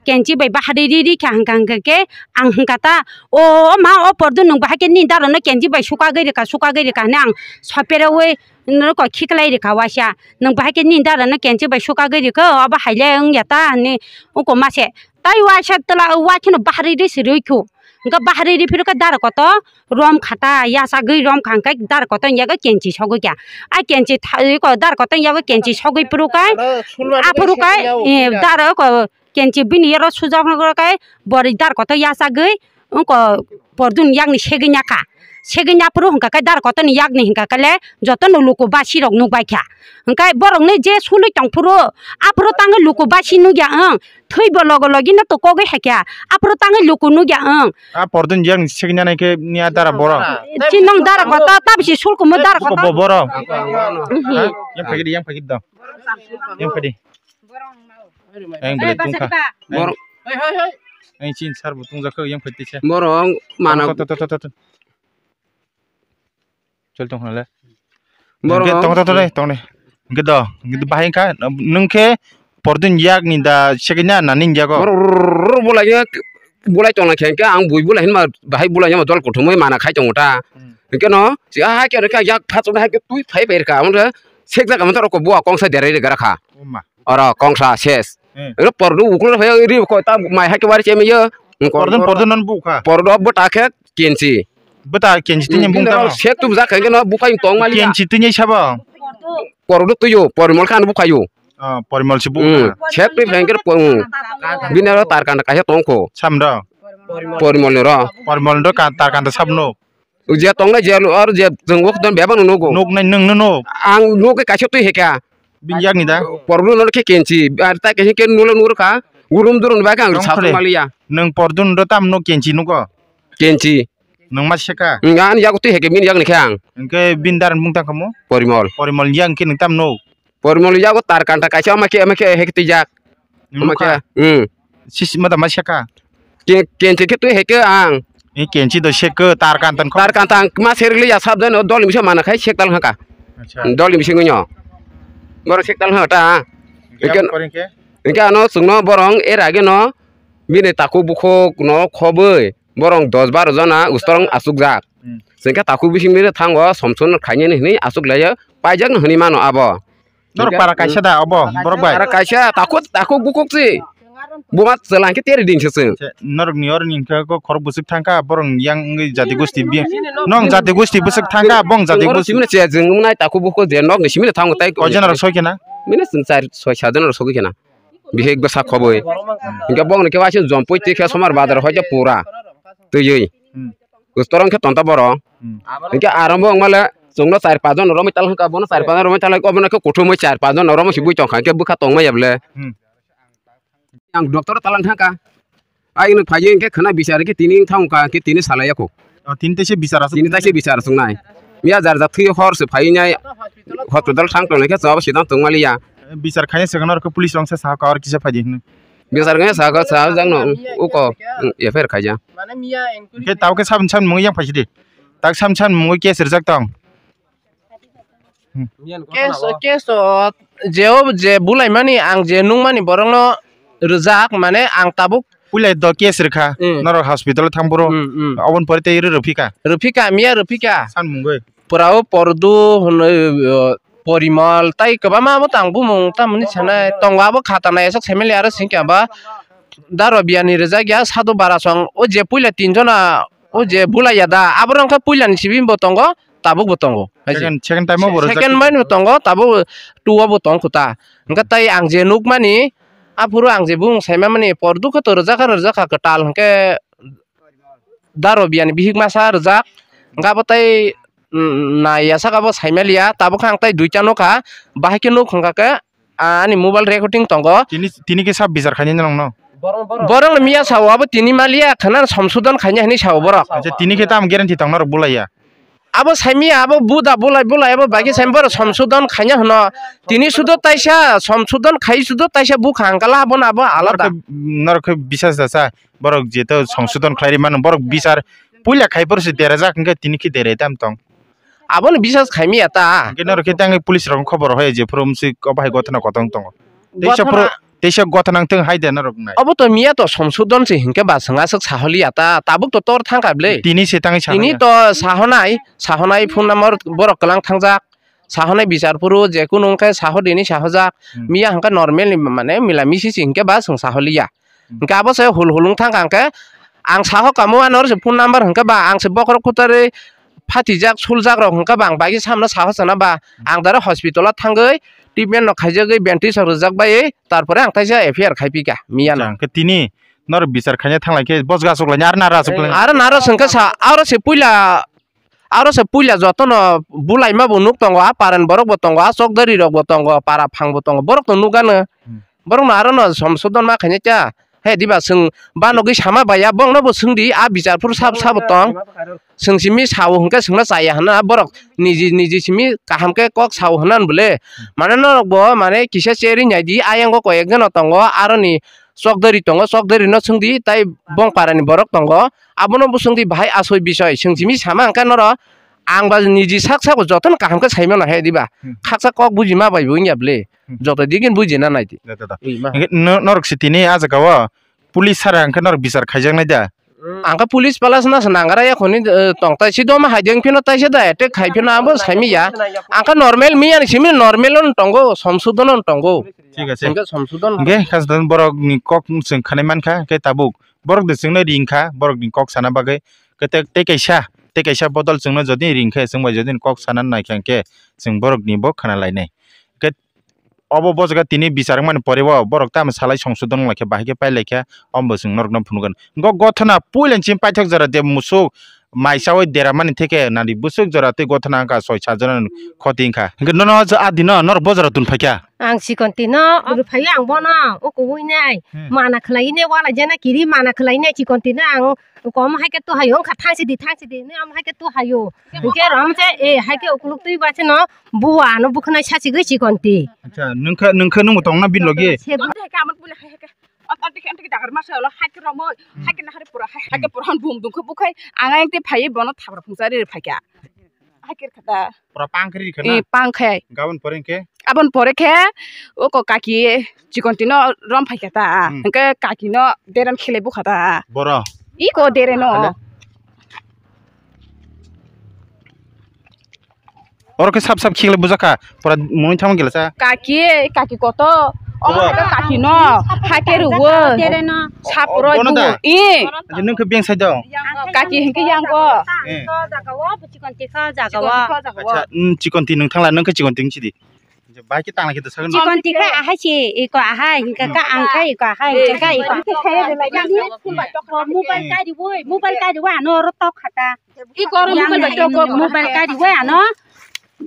Kenchi bai baharwi ri ri kha hwnkha hwnkha khe ang hwnkha ta, "O, o ma, o Pordu nwng bahai khe nini dara no kenchi bai sukagwi rikha, sukagwi rikha," hwnwi ang sopereui nokho khiklai rikha waisa. Nwng bahai khe nini dara no kenchi bai sukagwi rikha, obo hai le wngya ta hwnwi wngkha ma se. Tai waisa twla waisano baharwi ri se rwi khu. Hwnkhe baharwi ri phuru khe dara kotor rom kha ta, yachagwi rom kha hwnkhe dara kotor yago kenchi sogwi kha. A kenchi tha-, iko dara kotor yago kenchi sogwi phuru khe, aphuru khe, eh, dara ko kenchi bini yaro sujak nokro khe bori dara kotor yachagwi wngko Pordu ni yakni segwi ya kha. Segwi ya phuru hwnkha khe dara kotor ni yakni hwnkha khe le joto no luku basi rok nuk bai kha. Hwnkhe borok ni je sului tong phuru aphuru tangwi luku basi nukya wng. Thwi bo logo logi no to kogwi hai kha. Aphuru tangwi luku nukya wng. A Pordu ni yakni segwi ya nai khe ni a dara boro. Chinong dara kotor tabsi sulkumu dara kotor. Bo-, boro. Mhm. Ha? Yang phagidi, yang phagidi do. Yang phagidi. Ang bele tungkha. Borok. Ang chin sar bo tungjakha yang phai tisa. Borok mana. To, to, to, to, to. Chol tong le. Borok. Tong, to, to, to, tong le. Hwnkhe do, hwnkhe do bahai kha, nwng khe Pordu ni yakni da segwi ya nani yago. Borok rrrr bulai ya, bulai tong khe ang bui bulai hinma bahai bulai ya dol kuthumui mana khai tongo ta. Hmm. Hwnkhe no, si a hai khe yak phat hai khe twi phai bai kha, amra sek jaga mantaro ko bua kongsa derai de gara kha. Oma. Oro kongsa ses. Hmm. Oro Pordu ukulok phai ri ko ta mai hai ke wari chemi yo. Pordu, Pordu non bu kha. Pordu bo ta khe kenchi. Bo ta kenchi tini bung ta. Sek tu jak khe no bu khai tong mali. Kenchi tini sabo. Pordu tu yo, Porimol khan bu khayo. Ah, Porimol si bu. Hmm. Sek tu phai khe pong. Bini ro tar kan kaisa tong kho. Sam do. Porimol ni ro. Porimol do kan tar kan sab no. Je tongnai je aro je chwng o don bebak no nugo. Nuk nai nwng no nuk. Ang nuk kaisa twi heka. Bini yakni da? Pordu no khe kenchi. Ar ta khe ke nulo nurkha. Gurum durum ba khe ang sa maliya. Nwng Pordu no tam nuk kenchi nugo. Kenchi. Nwng ma seka. Ngan yak twi heke bini yakni khe ang. Hwnkhe bini daran bung tang kamo? Porimol. Porimol yang khe nwng tam nuk. Porimol yago tar kanta kaisa ama khe ama khe hek twijak. Nukha? Hmm. Sisi mata ma seka? Ke-, kenchi khe twi hai khe ang. Ni kenchi do seka, tar kantan kho. Tar kantan ma sergli ya sab jani dol ni bisa mana khai sek tal haka. Acha. Dol ni bisa ngunyo. Boro sek tal hata. Kya Ikan- korin ke? Hingke ano chwngno borong era geno bini takhuk bukhuk no khobwi borong dos baro jona ustorong achukjak. Hmm. Chwngkhe takhuk bising bini thango somson khainani hwnwi achuk laio, paijak no hwnwi mano abo. Norok para kaisa da obo borok bai? Para kaisa takhuk, takhuk bukhuk si. Buma chwla hingke teri din se chwng. Norok ni oro ni hingke ko khorok bwswk thangkha borok ni yang wngwi jati gosti bi-, nong jati gosti bwswk thangkha bong jati gosti. Simino che jwng nai takhuk bukhuk je nok ni simino thango tai. Koi jona rok soi khe na? Bini chwng char soi sa jona rok sogwi khe na. Bihik bwsa khobwi. Hingke bongni khe waisa jompui twi khe somar bazar hoi khe pura twiwi. Hmm. Ustorong khe tonta borok. Hmm. Hingke arambo wngmale chwngno char pajon romwi tal hwnkha, bono char pajon romwi tal hwnkha, obono khe kuthumwi char pajon romwi si bui tongkha, hingke bwkha tongma ya bwle. Hmm. Ang doctor talang thangkha. Ai, ino phaiwi hingke khwna bichar khe tini wng thangkha, hingke tini salai yakho. O, tini teisa bichar aswk. Tini teisa bichar aswk nai. Miya jar jar thwi hor se phaiwi nai hospital thang tongnai khe chwngno sidang tongmaliya. Bichar khaina swkang norok police rok se sahaka or kisa phaidi hwnwi. Bichar khaina sahaka sahajak no uko, mm, F I R khaija. Hingke tabo khe sabni sabni mungwi yang phaisidi. Tak sabni sabni mungwi case rijak tong. Case, case to je o je bulaimani ang je nungmani borokno rwjak mane ang tabuk. Puila do case rwkha, hmm, norok hospital thang phuru. Hmm, hmm. Oboni pore tei rw rwphika. Rwphika, miya rwphika. San mungwi. Pura o Pordu hwnwi, o, Porimal tai kwbangma abo tang bumung tamoni sanai tongo abo khata nai aswk saimali aro singkhe abo Daro Biyani rwjak ya Sadhu Barasong o je puila tinjona o je bulai ya da aborok wngkha puilani simi bo tongo. Tabuk bo tongo. Second, second time o bo rwjak. Second bai no tongo, tabuk two o bo tong khuta. Hwnkhe tai ang je nukmani, aphuru ang je bumung saimamani, Pordu khe to rwjak kha, rwjak kha kwtal hwnkhe Daro Biyani bihik masa rwjak. Hwnkhe abo tai, mm, nai ya saka bo saimaliya, tabuk khe ang tai duita nukha, bahai khe nuk hwnkha khe, ah, ani mobile recording tongo. Tini, tini khe sab bichar khainai nongno? Borok no miya sao, abo tini maliya khana somsodon khainai hinui sao borok. Acha, tini khe tamo guarantee tong norok bulaiya? Abo saimiya, abo buda bulai bulai, abo bagwi saimi borok somsodon khainai hwno. Tini sudo taisa somsodon khai sudo taisa bukha hwnkhe la abono abo alada. Norok khe, norok khe bisas da sa, borok jeto somsodon khlai ri mano, borok bichar puila khai phuru se derajak hwnkhe tini khe derai tam tong? Abono bisas khaimiya ta. Hwnkhe norok khe tangwi police rok khobor rw hoya jephuru omsik obo hai gothana kotong tongo. Teisa phuru, teisa gothana wngthung hai de norok nai. Obo to miya to somsodon se hinkhe ba chwng aswk saholiya ta, tabuk to tor thangkha bwle. Tini se tangwi saholiya. Tini to sahonai, sahonai phone number borok kwlang thangjak, sahonai bichar phuru je kunu wngkhe sahodini sahojak, hmm, miya hwnkhe normal ni mane mila misi se hinkhe ba chwng saholiya. Hwnkhe abo se hul hul wng thang kha hwnkhe ang saho kamo ano oro se phone number hwnkhe ba ang se bokhorok khutarwi phatijak suljak rok hwnkhe ba ang bai khe samno saho sana ba ang dara hospital o thangwi treatment no khaijagwi bandage rok rijak bai tarpore ang taisa F I R khai phi kha miya no. Acha, hwnkhe tini norok bichar khaina thanglai khe bojga achuk laina aro naro achuk laina? Aro naro se hwnkhe sa aro se puila Aro se puila jotono bulaima bo nuk tongo, a paran borok bo tongo, a chokdari rok bo tongo, para phang bo tongo, borok to nuk ano. Hmm. Borok no aro no somsodon ma khainai cha. He diba chwng banogwi sama baiya, bongno bo swngdi, a bichar phuru sab sabo tong. Chwng simi sao hwnkhe chwngno chaya hwnna, borok niji niji simi kaham khe kok sao hwnna bwle. Mane norok bo mane kisa cherwi naidi, ayang o koi ek jano tongo, aroni chokdari tongo, chokdari no swngdi, tai bong para ni borok tongo, abono bo swngdi bahai asoi bisoi, swng simi sama hwnkhe noro ang ba niji sak sak bo jotono kaham khe sai mano hai diba, hmm, khaksa kok buji ma bai bo wngya bwle, hmm, joto digin buji na nai di. Da, da, da. Ui, ma. Hingke no-, norok si tini ah jaga o police sara hwnkhe norok bichar khaijak nai da? Ang khe police pala se nasa nangra ya khoni, eh, tong tai si doma hai de wng phino taisa da attack khai phino abo saimi ya. Ang khe normal miya ni simi normal on tongo, somsudon on tongo. Thik ase. Hingke somsudon. Hingke khasdan borok ni kok chwng khanai mankha, hingke tabuk borok de chwngno ringkha, borok ni kok sana bagwi. Hingke te-, tei kaisa, tei kaisa bodol chwngno jodi ringkhe, chwng bai jodi kok sana naikha, hingke chwng borok ni bo khana lainai. Hingke obo bo jaga tini bichar wngmani pore o borok tamo salai songsodon wnglaikha, bahai khe pailaikha, omo bo chwng norokno phunukgwi. Go-, gothana puila chini paithak jora je musuk mai chawi deramani theke nani bwswk jora tei gothana wngkha soi sat jora khoti wngkha. Hwnkhe nono ah dino norok bo jora tun phaikha? Ang chikon tino oro phaiwi ang bono o kubui nai. Hmm. Mana khwlai nai wala jana kiri mana khwlai nai chikon tino ang kom hai khe tuhaio wngkha thangsi di thangsi di nai am hai khe tuhaio. Hwnkhe rom se e hai khe ukuluk twi ba se no. Buwa ano bwkhwnai sachigwi chikonti. Acha, nwngkha, nwngkha nwngbo tongna bini logi? Se bu-, Anti anti dagar masa lo hai khe romoi, hai khe nahari pura hai, hai khe pura han bum dum khe bukhai, ang ayang te phai bono thabra phungsa ri phai kha. Hai khe khata. Pura pang khe ri kha na? Eh, pang khai. Gabon pore khe? Abon pore khe, o ko kaki chikon tino rom phai kha ta. Hmm. Hingke kaki no deran khele bukha ta. Boro? I ko dere no. Hello? Oro khe sap sap khikle bujak kha, pura mui thang gila cha. Kaki, kaki koto. Obo. Obo kaki no, hake ruwo. Tere no. Sapro. Bono da? I. Acha, nwng khe beng sai do? Kaki hingke yango. Eh. Chikon tikha jaga o. Acha, mm, chikon ti nwng thangla, nwng khe chikon ting sidi. Bahai khe tangla khe to sagan. Chikon tikha ahai se, iko ahai, hingka ka ang kha, iko ahai, hingka ka iko. Mobile kari woi, mobile kari woi, ano oro tok khata. Iko oro mobile bai tok, mobile kari woi ano.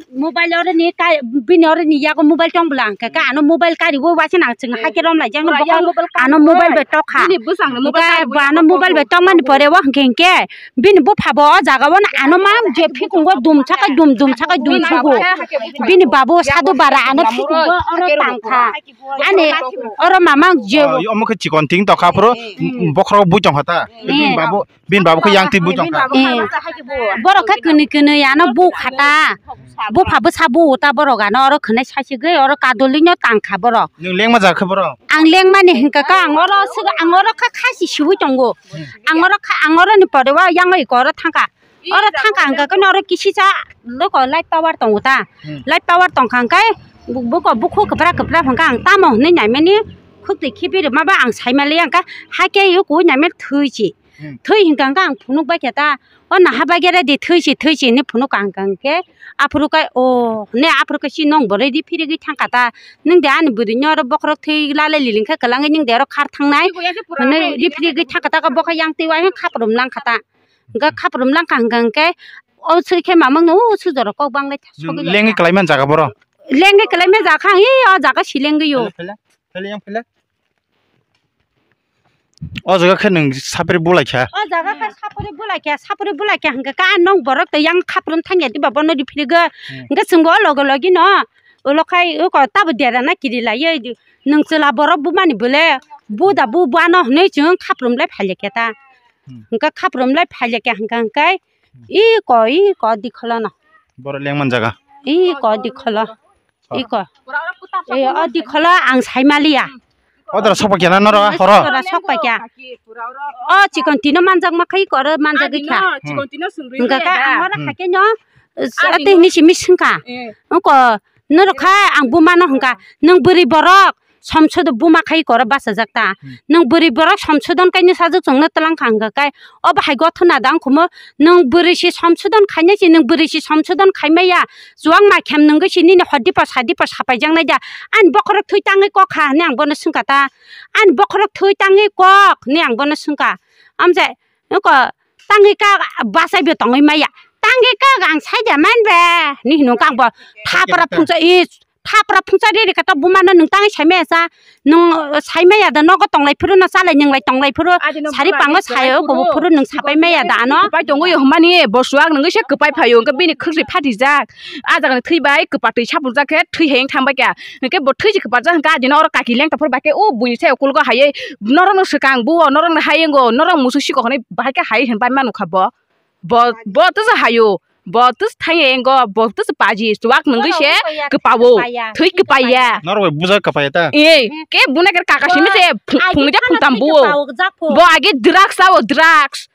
Mobile oro ni ka, bini oro ni yago mobile tong bwla hingka ka ano mobile kari woi waisa nang chwng hai khe rom lai jang ano mobile bai tok kha. Bini bwsang no mobile kari woi ano mobile bai tong mani pore o hingke hingke bini bupha bo o jaga o ano ma je phikungo dum sakai dum dum sakai dum sugo. Bini babo sadu bara ano phikungo oro tang kha. Ani oro mama je. Oh, omo khe chikon ting tokha phuru bokhorok bui tong kha ta. Bini babo, bini babo khe yang twi bui tong kha. Eh. Borok khe kwnwi kwnwi ano bu kha ta. Bupha bwsa bu ta borok ano oro khwnai saichigwi oro kadulino tang kha borok. Nwng lengma jak khe borok? Ang lengmani hingka kha ang oro swk-, ang oro kha khasi siwi tongo. Ang oro kha, ang oro ni pore o yang oi koro thang kha. Oro thang kha hingka khe oro kisi cha loko light power tongo ta. Hmm. Light power tong kha hingkai bu-, buko bukhu kwpra kwpra hingka ang tamo hinui naimani khukti khibi rwma ba ang saimali hingka haikhe yukui naimani thwi chi. Hmm. Thwi hingka hingka ang phunuk bai khe ta. O naha bai gere di thwi chi thwi chi hinui phunuk ang hingka hingke aphuru kai o ne aphuru kai si nong bo ready phirigwi thang kha ta. Nwng de ani bwrwi ni oro bokhorok thwi lalai liling khe kwlangwi nwng de oro khar thangnai. Hinui ready phirigwi thang kha ta bokha yang twi uaino khaprum lang kha ta. Hingke khaprum lang kha hingka hingke o sui khe mamang no o sujaro kok bang lai. Nwng sogwi lengwi lai kha. Kwlai man jaga boro? Lengwi kwlai man jaga kha ang, ee, o jaga si lengwi o. Phele, phele, phele, yang phele. O jaga khe nwng sapri bulai kha? O jaga khe sapri bulai kha, sapri bulai kha hingka ka nong borok to yang khaprum thangya diba bono di phirigo. Hmm. Hingke chwngbo o logo logi no ulo khai uko tabo dera na kiri lai ye nwng chwla borok bumani bole buda bu buano hinui chwng khaprum lai phaile khe ta. Hmm. Hingke khaprum lai phaile khe hingka hingke. Iko, iko dikholo no. Boro lengman jaga. Iko dikholo. Oh. Iko. E, o dikholo ang saimaliya. O dara sokpakya na noro horo? Dara sokpakya. O chikon tino manjak ma khai iko oro manjak kha. Hingka ka ang oro hakhe no. Ate ni simi singka. Iko norok kha ang buma no hingka. Nung bwrwi borok. Somsodo buma khai koro bachajak ta. Hmm. Nwng bwrwi borok somsodon kaino sajwk chwngno twlang kha hwnkha khe, o bahai gothona da wngkhumo, nwng bwrwi se somsodon khainai se, nwng bwrwi se somsodon khaimaya, chuwak ma khem nwngwi se nini hodipo sadipo sapaijaknai da, ani bokhorok thwi tangwi kok kha hinwi ang bono swngkha ta, ani bokhorok thwi tangwi kok hinwi ang bono swngkha, amjai. Eko tangwi ka bachai bo tongwi maya. Tangwi ka ang saida man be. Ni hino kang bo thapra phungsa i thapra phungsa ri ri kata buma no nung tangwi saimaya sa. Nung saimaya da nogo tonglai phuru no chalai nung lai tonglai phuru sari pango sayo ko phuru nung sapai maya da ano. Pai tongo yo hmani bo suak nungwi se kwpai phaio hwnkhe bini khwswi phatijak. A jaga ni thwi bai kwpatwi sapurjak khe thwi heng thang bai kha. Hwnkhe bo thwi se kwpajak hwnkhe adino oro kaki lengta phuru bai khe o buini se ukulgo hai norokno swkang buo norokno hai wngo norok musuk sikok hinui bahai khe hai hinui bai manu kha bo. Bo bo tisa haio bo tis thangya wngo bo tis paji chuak nungwi se kwpao thwi kwpaiya. Norok bai bujak kwpaiya ta? Ei ke buna khe kaka simi se phung- phungni khe phungtam buo. Bo age drugs sao drugs.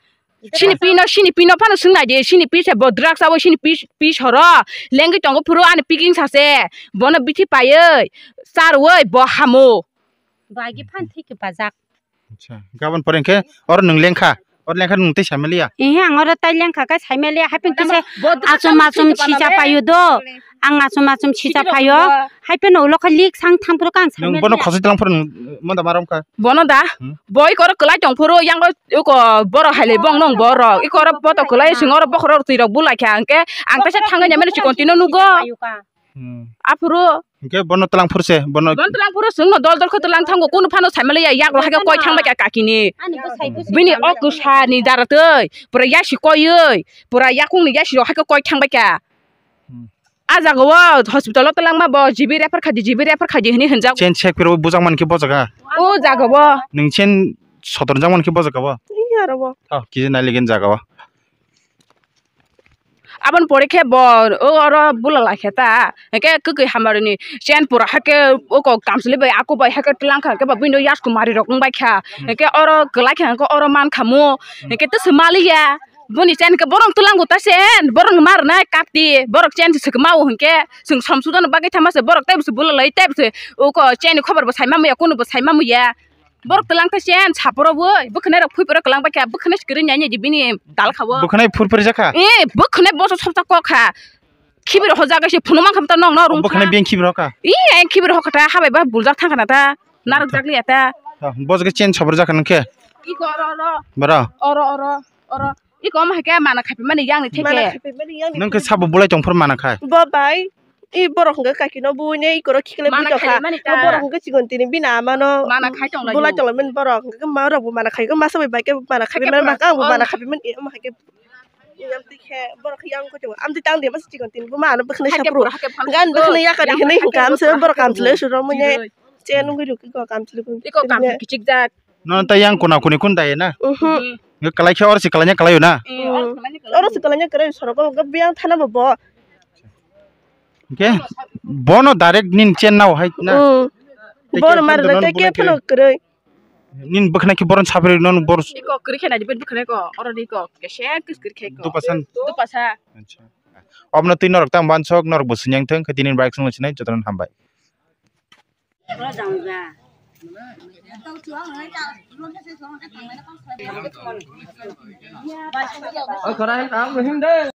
Sini pino, sini pino phano swngnaidi, sini pise bo drugs abo, sini pis, pis horo, lengwi tongo phuru ani picking sase, bono bithi paiwi, charwi, bo hamo. Bagi phan thiki bajak. Acha, gabon pore hwnkhe, oro nwng lengkha, oro lengkha nwng tei samaliya? Ehe, ang oro tai lengkha khe samaliya, haipin kisa achum achum sija paio do. Ang achum achum sija paio, haipin ulo khe lik sang thang phuru kang samaliya. Nwng bono khosoi tlang phuru nwng monda marom kha. Bono da? Hmm? Bo iko oro kwlai tong phuru yang iko borok hai le bong nong borok. Iko oro poto kwlai sing oro bokhorok twi rok bulai kha hwnkhe ang teisa thangwi naimani chikon tino nugo. Hmm. Aphuru. Hwnkhe bono twlang phuru se, bono. Bono twlang phuru se, nwng dol dol khe twlang thango, kunu phano saimaliya, yak rok hai khe koi thang bai kha kakini. Bini o kwsa ni dara twi, pura yasi koiwi, pura yakung ni yasi rok hai khe koi thang bai kha. Hmm. A jaga o hospital o twlangma bo G B refer khaidi, G B refer khaidi hwnwi hwnjak. Chain sek phiro bujak mankhe bo jaga. O jaga o. Nwng chain sotor jak mankhe bo jaga o. Iya ro bo. Tho, kije nai legen jaga o. Aboni pore khe bo o oro bula lai khe ta. Hwnkhe kwkwi hamari ni chain pura hakhe o kok kamchwlwi bai aku bai hakhe twlang kha hwnkhe bo bini yasku mari rok wng bai kha. Hwnkhe oro kwlai kha hwnkhe oro man kha mu. Hwnkhe tei se maliya. Boni chain khe borok twlango ta sen, borok ni mar nai kakti, borok chain se kwmao hwnkhe, chwng som sudano bagwi thangma se, borok teibo se bula lai, teibo se uko chain ni khobor bo sai mamuya, kunu bo sai mamuya. Borok twlang ta sen, saporo bo, bwkhwnai rok phui poro kwlang bai kha, bwkhwnai se kwrwi nai nai di bini dal kha o. Bwkhwnai phur phur jakha? Eh, bwkhwnai boso sopta kok kha. Khibir ho jaga se phunu man kha ta nong no rung. Bwkhwnai beng khibir ho kha? Eh, khibir ho kha ta, habai ba buljak thang kha na ta, narwk jakliya ta. Bo jaga chain sapor jakha nang khe? Iko oro oro. Boro? Oro oro oro. Iko omo hai khe mana khaipi mani yang ni theke. Mana khaipi mani yang ni. Nang khe sabo bulai tong phuru mana khai. Bo bai, i borok hwnkhe kaki no bui ne i koro khikle bui tong kha. Mana khai mani ta. O borok hwnkhe chikon tini bini ama no. Mana khai tong lai. Bulai tong lai mani borok hwnkhe ma rok bo mana khai khe masa bai bai khe mana khai mani ma kang bo mana khai mani omo hai khe. Yang ti khe borok yang ko tong. Am ti tang de mas chikon tini bo ma ano bwkhwnai sapro. Gan bwkhwnai yakari hwnwi hwnkha am se borok kam chwlai suro mui ne. Chen nungwi rwkhe ko kam chwlai. Iko kam kichik jak. Nono tei yang kuna kuni kun dai na? Mhm. Nge kalai khe oro se kalai nya kalai na? Eh, oro se kalai nya kalai. Oro se kalai nya kalai sorogo hwnkhe biyang thana bo bo. Hwnkhe bono direct nin chen nao hai na? Mm. Tei bono khe mar phone da tei dono khe bwlai phano khe. Kwrwi. Nin bwkhwnai khe boron sapri non bor. Iko kwrwi khe nai di bwkhwnai ko oro di ko kese kwrwi khe ko. Dupasa. Dupasa. Acha. Obno twi norok tang bansok norok bo sinyang thung khe tini bike song sinai jotono hambai.